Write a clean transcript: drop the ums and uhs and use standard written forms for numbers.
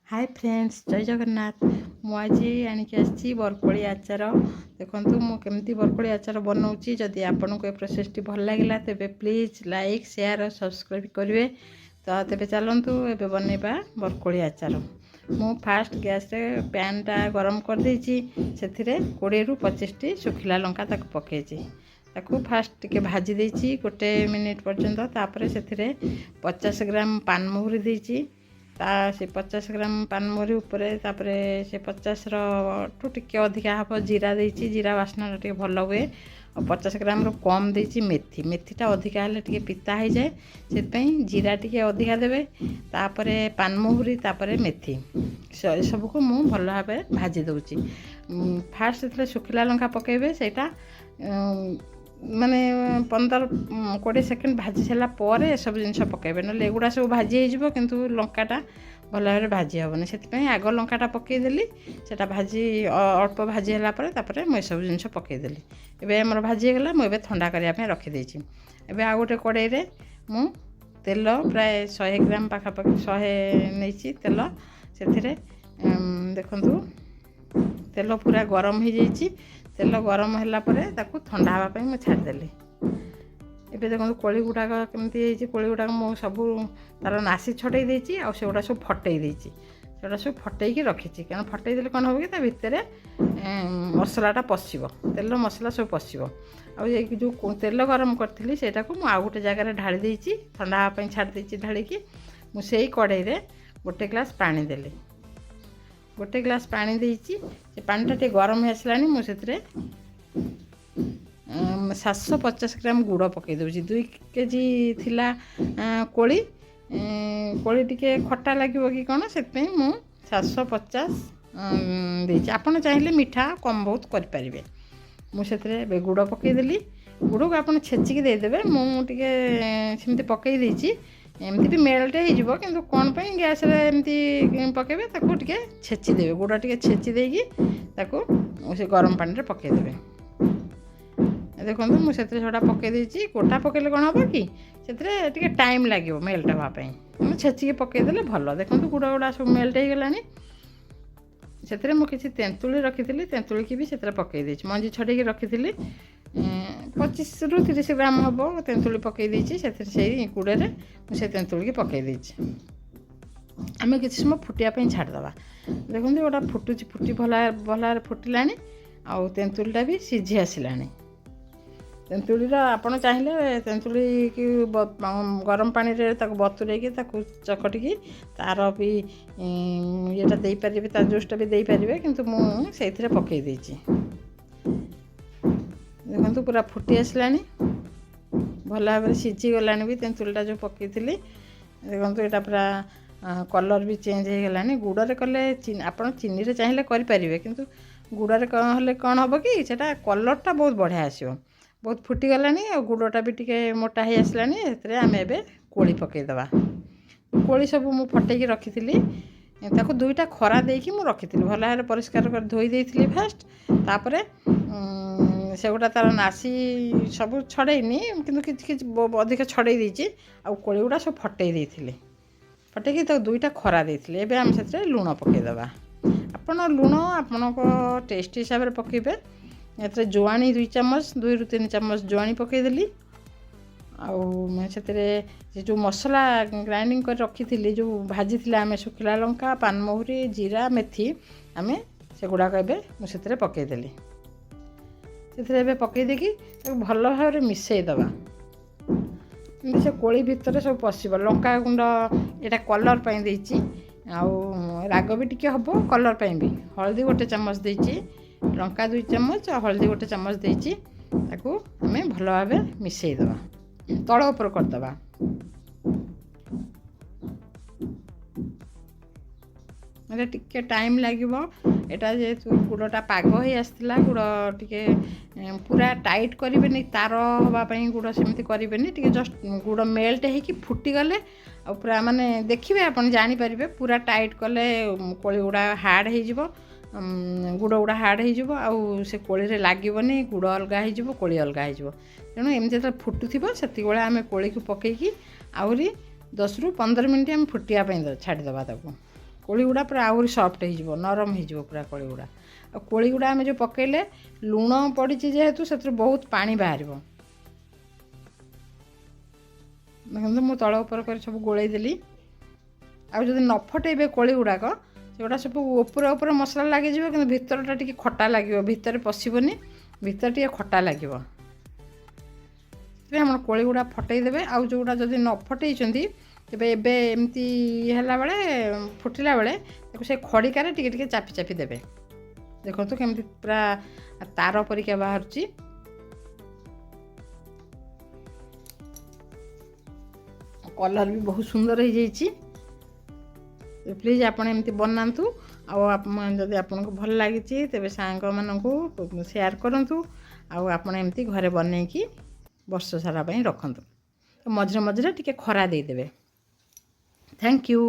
ହାଏ friends, ଜୟ ଜଗନ୍ନାଥ। ମୁଁ ଆଜି ଆଣିକି ଆସିଛି ବରକୋଳି ଆଚାର। ଦେଖନ୍ତୁ ମୁଁ କେମିତି ବରକୋଳି ଆଚାର ବନାଉଛି। ଯଦି ଆପଣଙ୍କୁ ଏ ପ୍ରୋସେସ୍ଟି ଭଲ ଲାଗିଲା, ତେବେ please like, share O subscribe କରିବେ। ତ ତେବେ ଚାଲନ୍ତୁ, ଏବେ ବନେଇବା ବରକୋଳି ଆଚାର। ମୁଁ ଫାଷ୍ଟ ଗ୍ୟାସ୍ରେ ପ୍ୟାନ୍ଟା ଗରମ କରିଦେଇଛି। ସେଥିରେ 20ରୁ 25ଟି ଶୁଖିଲା ଲଙ୍କା ତାକୁ ପକାଇଛି। ତାକୁ ଫାଷ୍ଟ ଟିକେ ଭାଜି ଦେଇଛି ଗୋଟେ ମିନିଟ୍ ପର୍ଯ୍ୟନ୍ତ। ତାପରେ ସେଥିରେ 50 ଗ୍ରାମ ପାନମହୁରି ଦେଇଛି। ତା ସେ 50 ଗ୍ରାମ ପାନମହୁରି ଉପରେ ତାପରେ ସେ 50ର ଠୁ ଟିକେ ଅଧିକା ହେବ ଜିରା ଦେଇଛି। ଜିରା ବାସ୍ନାଟା ଟିକେ ଭଲ ହୁଏ। ଆଉ 50 ଗ୍ରାମରୁ କମ୍ ଦେଇଛି ମେଥି। ମେଥିଟା ଅଧିକା ହେଲେ ଟିକେ ପିତା ହେଇଯାଏ, ସେଥିପାଇଁ ଜିରା ଟିକେ ଅଧିକା ଦେବେ। ତାପରେ ପାନମହୁରି, ତାପରେ ମେଥି, ଏସବୁକୁ ମୁଁ ଭଲ ଭାବରେ ଭାଜି ଦେଉଛି। ଫାଷ୍ଟ ଯେତେବେଳେ ଶୁଖିଲା ଲଙ୍କା ପକାଇବେ, ସେଇଟା ମାନେ 15-20 ସେକେଣ୍ଡ ଭାଜି ସାରିଲା ପରେ ଏସବୁ ଜିନିଷ ପକାଇବେ। ନହେଲେ ଏଗୁଡ଼ା ସବୁ ଭାଜି ହେଇଯିବ, କିନ୍ତୁ ଲଙ୍କାଟା ଭଲ ଭାବରେ ଭାଜି ହେବନି। ସେଥିପାଇଁ ଆଗ ଲଙ୍କାଟା ପକାଇଦେଲି। ସେଇଟା ଭାଜି ଅଳ୍ପ ଭାଜି ହେଲା ପରେ ତାପରେ ମୁଁ ଏସବୁ ଜିନିଷ ପକାଇଦେଲି। ଏବେ ଆମର ଭାଜି ହେଇଗଲା। ମୁଁ ଏବେ ଥଣ୍ଡା କରିବା ପାଇଁ ରଖିଦେଇଛି। ଏବେ ଆଉ ଗୋଟେ କଡ଼େଇରେ ମୁଁ ତେଲ ପ୍ରାୟ 100 ଗ୍ରାମ ପାଖାପାଖି, 100 ନେଇଛି ତେଲ। ସେଥିରେ ଦେଖନ୍ତୁ, ତେଲ ପୁରା ଗରମ ହେଇଯାଇଛି। ତେଲ ଗରମ ହେଲା ପରେ ତାକୁ ଥଣ୍ଡା ହେବା ପାଇଁ ମୁଁ ଛାଡ଼ିଦେଲି। ଏବେ ଦେଖନ୍ତୁ କୋଳି ଗୁଡ଼ାକ କେମିତି ହେଇଛି। କୋଳି ଗୁଡ଼ାକ ମୁଁ ସବୁ ତା'ର ନାସି ଛଡ଼େଇ ଦେଇଛି ଆଉ ସେଗୁଡ଼ା ସବୁ ଫଟେଇ ଦେଇଛି। ସେଗୁଡ଼ା ସବୁ ଫଟେଇକି ରଖିଛି, କାରଣ ଫଟେଇ ଦେଲେ କ'ଣ ହେବ କି ତା ଭିତରେ ମସଲାଟା ପଶିବ, ତେଲ ମସଲା ସବୁ ପଶିବ। ଆଉ ଏ ଯେଉଁ ତେଲ ଗରମ କରିଥିଲି, ସେଇଟାକୁ ମୁଁ ଆଉ ଗୋଟେ ଜାଗାରେ ଢାଳି ଦେଇଛି, ଥଣ୍ଡା ହେବା ପାଇଁ ଛାଡ଼ି ଦେଇଛି ଢାଳିକି। ମୁଁ ସେଇ କଡ଼େଇରେ ଗୋଟେ ଗ୍ଲାସ୍ ପାଣି ଦେଲି। ଗୋଟେ ଗ୍ଲାସ୍ ପାଣି ଦେଇଛି। ସେ ପାଣିଟା ଟିକେ ଗରମ ହେଇ ଆସିଲାଣି। ମୁଁ ସେଥିରେ 750 ଗ୍ରାମ ଗୁଡ଼ ପକାଇ ଦେଉଛି। 2 କେଜି ଥିଲା କୋଳି। କୋଳି ଟିକେ ଖଟା ଲାଗିବ କି କ'ଣ, ସେଥିପାଇଁ ମୁଁ 750 ଦେଇଛି। ଆପଣ ଚାହିଁଲେ ମିଠା କମ୍ ବହୁତ କରିପାରିବେ। ମୁଁ ସେଥିରେ ଏବେ ଗୁଡ଼ ପକାଇଦେଲି। ଗୁଡ଼କୁ ଆପଣ ଛେଚିକି ଦେଇଦେବେ। ମୁଁ ଟିକେ ସେମିତି ପକାଇ ଦେଇଛି। ଏମିତି ବି ମେଲ୍ଟ ହେଇଯିବ, କିନ୍ତୁ କ'ଣ ପାଇଁ ଗ୍ୟାସ୍ରେ ଏମିତି ପକାଇବେ? ତାକୁ ଟିକେ ଛେଚି ଦେବେ। ଗୁଡ଼ ଟିକେ ଛେଚି ଦେଇକି ତାକୁ ସେ ଗରମ ପାଣିରେ ପକାଇଦେବେ। ଦେଖନ୍ତୁ, ମୁଁ ସେଥିରେ ସେଗୁଡ଼ା ପକାଇ ଦେଇଛି। ଗୋଟା ପକାଇଲେ କ'ଣ ହେବ କି, ସେଥିରେ ଟିକେ ଟାଇମ୍ ଲାଗିବ ମେଲ୍ଟ ହେବା ପାଇଁ। ମୁଁ ଛେଚିକି ପକାଇଦେଲେ ଭଲ। ଦେଖନ୍ତୁ, ଗୁଡ଼ ଗୁଡ଼ା ସବୁ ମେଲ୍ଟ ହେଇଗଲାଣି। ସେଥିରେ ମୁଁ କିଛି ତେନ୍ତୁଳି ରଖିଥିଲି, ତେନ୍ତୁଳିକି ବି ସେଥିରେ ପକାଇ ଦେଇଛି। ମଞ୍ଜି ଛଡ଼େଇକି ରଖିଥିଲି, 25ରୁ 30 ଗ୍ରାମ ହେବ ତେନ୍ତୁଳି ପକାଇ ଦେଇଛି ସେଥିରେ। ସେଇ ଗୁଡ଼ରେ ମୁଁ ସେ ତେନ୍ତୁଳିକି ପକାଇ ଦେଇଛି। ଆମେ କିଛି ସମୟ ଫୁଟିବା ପାଇଁ ଛାଡ଼ିଦେବା। ଦେଖନ୍ତୁ, ଗୋଟା ଫୁଟୁଛି। ଫୁଟି ଭଲ ଭଲ ଭାବରେ ଫୁଟିଲାଣି ଆଉ ତେନ୍ତୁଳିଟା ବି ସିଝି ଆସିଲାଣି। ତେନ୍ତୁଳିର ଆପଣ ଚାହିଁଲେ ତେନ୍ତୁଳିକି ଗରମ ପାଣିରେ ତାକୁ ବତୁରେଇକି, ତାକୁ ଚକଟିକି ତା'ର ବି ଇଏଟା ଦେଇପାରିବେ, ତା ଜୁସ୍ଟା ବି ଦେଇପାରିବେ, କିନ୍ତୁ ମୁଁ ସେଇଥିରେ ପକାଇ ଦେଇଛି। ଦେଖନ୍ତୁ, ପୁରା ଫୁଟି ଆସିଲାଣି, ଭଲ ଭାବରେ ସିଝିଗଲାଣି ବି ତେନ୍ତୁଳିଟା ଯେଉଁ ପକାଇଥିଲି। ଦେଖନ୍ତୁ, ଏଇଟା ପୁରା କଲର୍ ବି ଚେଞ୍ଜ ହେଇଗଲାଣି। ଗୁଡ଼ରେ କଲେ, ଆପଣ ଚିନିରେ ଚାହିଁଲେ କରିପାରିବେ, କିନ୍ତୁ ଗୁଡ଼ରେ ହେଲେ କ'ଣ ହେବ କି, ସେଇଟା କଲର୍ଟା ବହୁତ ବଢ଼ିଆ ଆସିବ। ବହୁତ ଫୁଟିଗଲାଣି ଆଉ ଗୁଡ଼ଟା ବି ଟିକେ ମୋଟା ହେଇ ଆସିଲାଣି। ସେଥିରେ ଆମେ ଏବେ କୋଳି ପକାଇଦେବା। କୋଳି ସବୁ ମୁଁ ଫଟେଇକି ରଖିଥିଲି। ତାକୁ ଦୁଇଟା ଖରା ଦେଇକି ମୁଁ ରଖିଥିଲି। ଭଲ ଭାବରେ ପରିଷ୍କାର କରି ଧୋଇ ଦେଇଥିଲି ଫାଷ୍ଟ। ତାପରେ ସେଗୁଡ଼ା ତା'ର ନାସି ସବୁ ଛଡ଼େଇନି, କିନ୍ତୁ କିଛି କିଛି ଅଧିକ ଛଡ଼େଇ ଦେଇଛି। ଆଉ କୋଳି ଗୁଡ଼ା ସବୁ ଫଟେଇ ଦେଇଥିଲି। ଫଟେଇକି ତାକୁ ଦୁଇଟା ଖରା ଦେଇଥିଲି। ଏବେ ଆମେ ସେଥିରେ ଲୁଣ ପକାଇଦେବା। ଆପଣ ଲୁଣ ଆପଣଙ୍କ ଟେଷ୍ଟ ହିସାବରେ ପକାଇବେ। ଏଥିରେ ଜୁଆଣି 2 ଚାମଚ, 2ରୁ 3 ଚାମଚ ଜୁଆଣି ପକାଇଦେଲି। ଆଉ ସେଥିରେ ସେ ଯେଉଁ ମସଲା ଗ୍ରାଇଣ୍ଡିଙ୍ଗ କରି ରଖିଥିଲି, ଯେଉଁ ଭାଜିଥିଲେ ଆମେ ଶୁଖିଲା ଲଙ୍କା, ପାନମହୁରି, ଜିରା, ମେଥି, ଆମେ ସେଗୁଡ଼ାକ ଏବେ ମୁଁ ସେଥିରେ ପକାଇଦେଲି। ସେଥିରେ ଏବେ ପକାଇ ଦେଇକି ତାକୁ ଭଲ ଭାବରେ ମିଶାଇ ଦେବା, ଏମିତି ସେ କୋଳି ଭିତରେ ସବୁ ପଶିବ। ଲଙ୍କା ଗୁଣ୍ଡ ଏଇଟା କଲର୍ ପାଇଁ ଦେଇଛି, ଆଉ ରାଗ ବି ଟିକେ ହେବ କଲର୍ ପାଇଁ ବି। ହଳଦୀ ଗୋଟେ ଚାମଚ ଦେଇଛି। ଲଙ୍କା 2 ଚାମଚ ଆଉ ହଳଦୀ ଗୋଟେ ଚାମଚ ଦେଇଛି। ତାକୁ ଆମେ ଭଲ ଭାବେ ମିଶାଇ ଦେବା, ତଳ ଉପର କରିଦେବା। ଏଇଟା ଟିକେ ଟାଇମ୍ ଲାଗିବ। ଏଇଟା ଯେହେତୁ ଗୁଡ଼ଟା ପାଗ ହେଇ ଆସିଥିଲା, ଗୁଡ଼ ଟିକେ ପୁରା ଟାଇଟ୍ କରିବେନି, ତାର ହେବା ପାଇଁ ଗୁଡ଼ ସେମିତି କରିବେନି। ଟିକେ ଜଷ୍ଟ ଗୁଡ଼ ମେଲ୍ଟ ହେଇକି ଫୁଟିଗଲେ ଆଉ ପୁରା ମାନେ ଦେଖିବେ ଆପଣ ଜାଣିପାରିବେ। ପୁରା ଟାଇଟ୍ କଲେ କୋଳି ଗୁଡ଼ା ହାର୍ଡ଼ ହେଇଯିବ, ଗୁଡ଼ ଗୁଡ଼ା ହାର୍ଡ଼ ହେଇଯିବ ଆଉ ସେ କୋଳିରେ ଲାଗିବନି। ଗୁଡ଼ ଅଲଗା ହେଇଯିବ, କୋଳି ଅଲଗା ହେଇଯିବ। ତେଣୁ ଏମିତି ଯେତେବେଳେ ଫୁଟୁଥିବ, ସେତିକିବେଳେ ଆମେ କୋଳିକୁ ପକାଇକି ଆହୁରି 10ରୁ 15 ମିନିଟ୍ ଆମେ ଫୁଟିବା ପାଇଁ ଛାଡ଼ିଦେବା ତାକୁ। କୋଳିଗୁଡ଼ା ପୁରା ଆହୁରି ସଫ୍ଟ ହେଇଯିବ, ନରମ ହେଇଯିବ ପୁରା କୋଳିଗୁଡ଼ା। ଆଉ କୋଳିଗୁଡ଼ା ଆମେ ଯେଉଁ ପକାଇଲେ, ଲୁଣ ପଡ଼ିଛି ଯେହେତୁ, ସେଥିରୁ ବହୁତ ପାଣି ବାହାରିବ। ଦେଖନ୍ତୁ, ମୁଁ ତଳ ଉପର କରି ସବୁ ଗୋଳେଇ ଦେଲି। ଆଉ ଯଦି ନ ଫଟେଇବେ କୋଳି ଗୁଡ଼ାକ, ସେଗୁଡ଼ା ସବୁ ଉପରେ ଉପରେ ମସଲା ଲାଗିଯିବ, କିନ୍ତୁ ଭିତରଟା ଟିକେ ଖଟା ଲାଗିବ। ଭିତରେ ପଶିବନି, ଭିତରେ ଟିକେ ଖଟା ଲାଗିବ। ସେଥିପାଇଁ ଆପଣ କୋଳି ଗୁଡ଼ା ଫଟେଇ ଦେବେ। ଆଉ ଯେଉଁଗୁଡ଼ା ଯଦି ନ ଫଟେଇଛନ୍ତି, ତେବେ ଏବେ ଏମିତି ହେଲା ବେଳେ, ଫୁଟିଲା ବେଳେ ତାକୁ ସେ ଖଡ଼ିକାରେ ଟିକେ ଟିକେ ଚାପି ଚାପି ଦେବେ। ଦେଖନ୍ତୁ କେମିତି ପୁରା ତାର ପରିକା ବାହାରୁଛି। କଲର୍ ବି ବହୁତ ସୁନ୍ଦର ହେଇଯାଇଛି। ପ୍ଲିଜ୍ ଆପଣ ଏମିତି ବନାନ୍ତୁ, ଆଉ ଯଦି ଆପଣଙ୍କୁ ଭଲ ଲାଗିଛି ତେବେ ସାଙ୍ଗମାନଙ୍କୁ ସେୟାର କରନ୍ତୁ। ଆଉ ଆପଣ ଏମିତି ଘରେ ବନେଇକି ବର୍ଷ ସାରା ପାଇଁ ରଖନ୍ତୁ। ମଝିରେ ମଝିରେ ଟିକେ ଖରା ଦେଇଦେବେ। Thank you.